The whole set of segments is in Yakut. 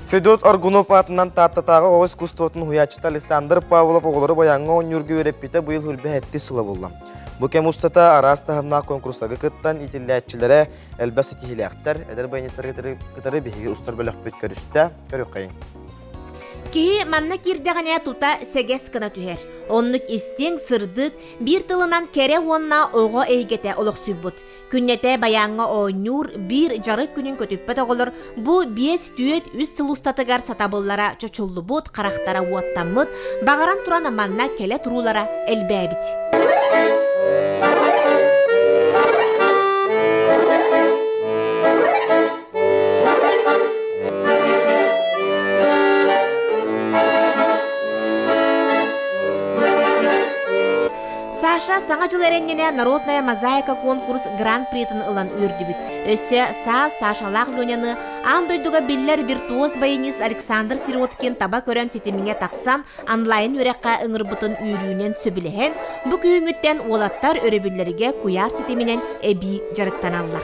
Федот Аргунов аатынан Тааттатааҕы оҕо искусствотын уһуйааччыта Александр Павлов оҕолору баяҥҥа оонньуурга үөрэппитэ быйыл хүрбэ сэттис сыла буолла. Бу кэм устата араас таһымнаах куонкурустарга кыттан иитиллээччилэрэ элбэх ситиһиилээхтэр. Эдэр баянистары кытары биһиги устар бөлөхпүт көрүстэ. Көрүөххэйиҥ. Киһи манна киирдэҕинэ тута сэгэс гына түһэр. Оннук истиҥ, сырдык, биир тылынан кэрэ уонна оҕо эйгэтэ олохсуйбут. Күннэтэ байааҥҥа оонньуур биир дьарык күнүн көтүппэт оҕолор бу 5-4-3 сыл устатыгар сатабыллара чочуллубут, харахтара уоттаммыт, баҕаран туран манна кэлэ туруулара элбээбит. Саша Саҥа дьыл эрэнньэнэ Народная мозаика конкурс гран-притын ылан үөрдүбүт. Өссө саас Сашалаах Леняны аан дойдуга биллэр виртуоз-баянист Александр Сироткин таба көрөн ситимҥэ тахсан онлайн үөрэххэ ыҥырбытын үөрүүнэн сөбүлэһэн, бу күһүҥҥүттэн уолаттар өрөбүллэргэ куйаар ситиминэн эбии дьарыктаналлар.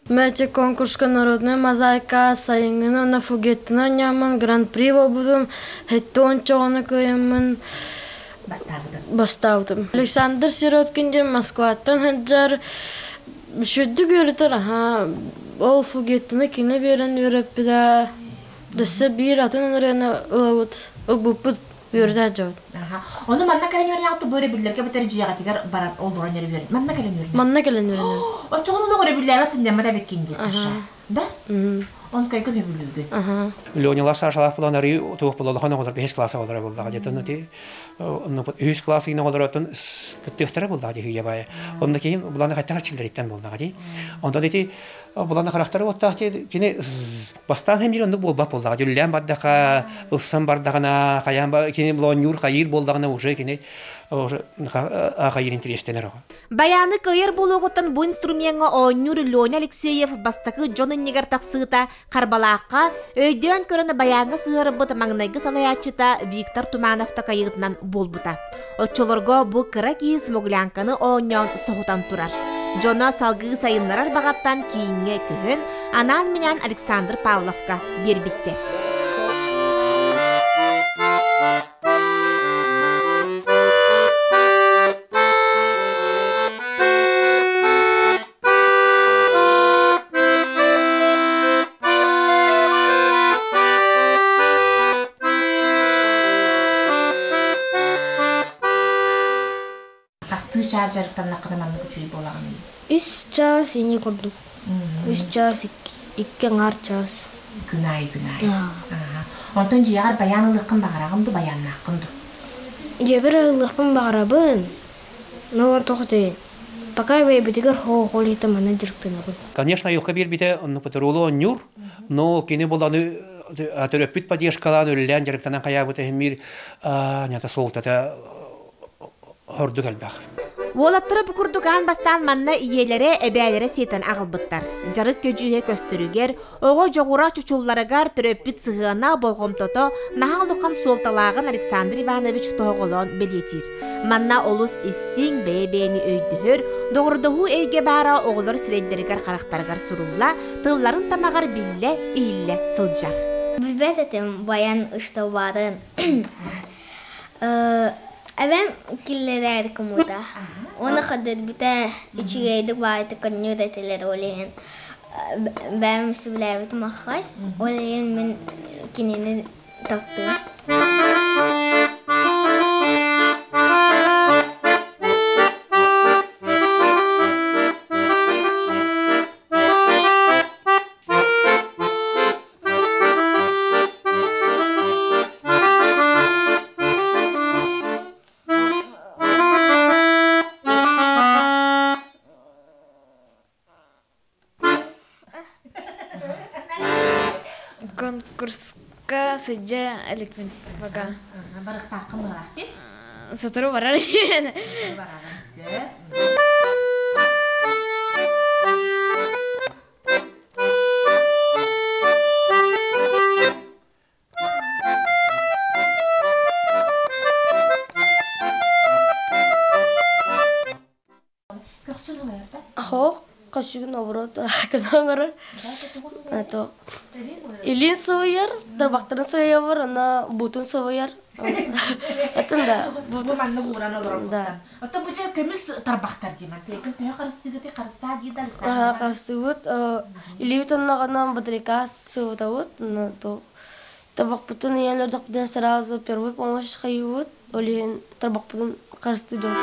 Мэти конкурска народная мозаика сайыҥҥыны уонна фугеттаны оонньооммун гран-при буолбутум, сэттэ уонча оҕону кыайаммын бастаабытым. Александр Сироткин диэн Москваттан сылдьар үчүгэйдик үөрэтэр, аһаа ол фугеттаны кини биэрэн үөрэппитэ. Өссө биир атын ырыаны ылабыт, ылбыппыт үөрэтэ сылдьабыт. Ону манна кэлэн үөрэнэҕит бу өрөбүллэргэ бүтэр дьиэҕитигэр баран олорон эрэ үөрэн. Манна кэлэн үөрэнэ. Манна кэлэн үөрэнэр. Оччоҕуна олох өрөбүллээбэт сынньаммат эбиккин дии, Саша. Да? Он көйгө сөбүлүүгүн. Леняла Сашалаах булан арыы туох була улахан оҕолор бэһис класса оҕолоро буоллаҕа дии. Ону ти үһүс класс иин оҕолоротун кыттыахтара буоллаҕа дии хүйэ баайа. Онно киһи буланы хаттах арчылларыттан буоллаҕа дии. Онтон ити буланы харахтары уоттаах кини бастаан хэмиир оннук буолбат буоллаҕа. Дүллээн бардаха, ылсан бардаҕына, хайаан кини булонньуур хайыыр буоллаҕына уже кини уже хайыыр интэриэстэнэр оҕо. Баяны кыайар буолуоҕуттан бу инструмеҥҥа оонньуур Леня Алексеев бастакы дьон иннигэр тахсыыта Харбалаахха өйдөөн көрөн баяҥҥа сыһыарбыт маҥнайгы салайааччыта Виктор Туманов такайыытынан буолбута. Оччолорго бу кыра киһи смуглянканы оонньоон соһутан турар. Дьоно салгыы сайыннарар баҕаттан кииҥҥэ көһөн, анаан-минээн Александр Павловка биэрбиттэр. Хастыы чаас дьарыктаннаххына маннык үчүгэй буолаҕыный? Үс чаас ини курдук. Үс чаас икки аҥаар чаас. Күн аайы күн аайы. Онтон дьиэҕэр байаан ылыаххын баҕараҕын ду, байааннааххын ду? Дьиэбэр ылыахпын баҕарабын. Но тоҕо Пока бэйэбитигэр хоол иһитэ манна дьарыктанабын. Конечно, айылҕа биэрбитэ онно патрулу оонньуур, но кини буланы төрөппүт поддержкалаан үлэлээн дьарыктанан хайаабыта иһин биир нята суолтата ордук элбэх. Уолаттара бу курдук аан бастаан манна ийэлэрэ, эбээлэрэ сиэтэн аҕалбыттар. Дьарык көдьүүһэ көстөрүгэр, оҕо дьоҕура чучулларыгар төрөппүт сыһыана, болҕомтото наһаа улахан суолталааҕын Александр Иванович тоһоҕолоон бэлиэтиир. Манна олус истиҥ, бэйэ-бэйэни өйдөһөр, доҕордоһуу эйгэ баара оҕолор сирэйдэригэр-харахтарыгар сурулла, тылларын тамаҕар биллэ, иһиллэ сылдьар. Билбэт этим баян устубаарын. Эбэм киллэрээр кумута. Уонна көрдөрбүтэ үчүгэйдик баайытык көнньүөр этилэр ол иһин бэйэм сөбүлээбитим аххай. Ол иһин мин кинини таптыым. Конкурс Дьарыкка сылдьа иликпин пока. Барыхтааххын быһалаах дии? Сотору барар диэн. Бараҕын сөп. Көхсүн ылар да? Хоох кошугун оборот гынан Это илин сывыйар, тарбахтарын сыйабар, ана бутун сывыйар. Атын да. Бу маннык ууран олорор. Ото бу же көмүс тарбахтар диэмэн. Текин төһө харыстыгыты харыстаа дии да Александр. Харыстыбыт. Илибит онногонон батарейка сывытабыт. То табакпытын ийэлэр сразу первый помощь хайыбыт. Ол иһин тарбахпытын харыстыдым.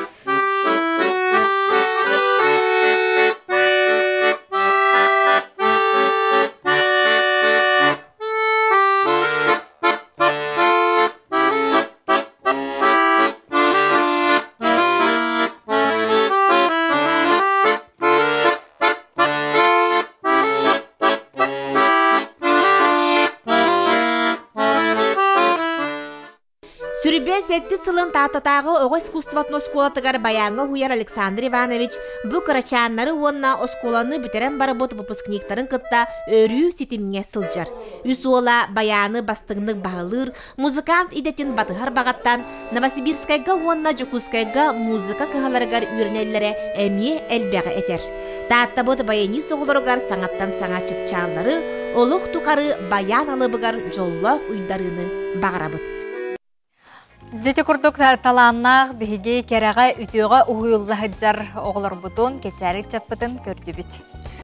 Сүрбэ сэттис сылын Тааттатааҕы оҕо искусствотын оскуолатыгар баяҥҥа уһуйар Александр Иванович бу кырачааннары уонна оскуоланы бүтэрэн барбыт выпускниктарын кытта өрүү ситимҥэ сылдьар. Үс уола баяны бастыҥнык баһылыыр, музыкант идэтин батыһар баҕаттан Новосибирскайга уонна Дьокуускайга музыка кыһаларыгар үөрэнэллэрэ эмиэ элбэҕи этэр. Тааттабыт баянист оҕолоругар саҥаттан саҥа чыпчааллары, олох тухары баян алыбыгар дьоллоох уйдарыыны баҕарабыт. Дьити курдук талааннаах биһиги кэрэҕэ үтүөҕэ уһуйулла сылдьар оҕолорбутун, кэчээрик чаппытын көрдүбүт.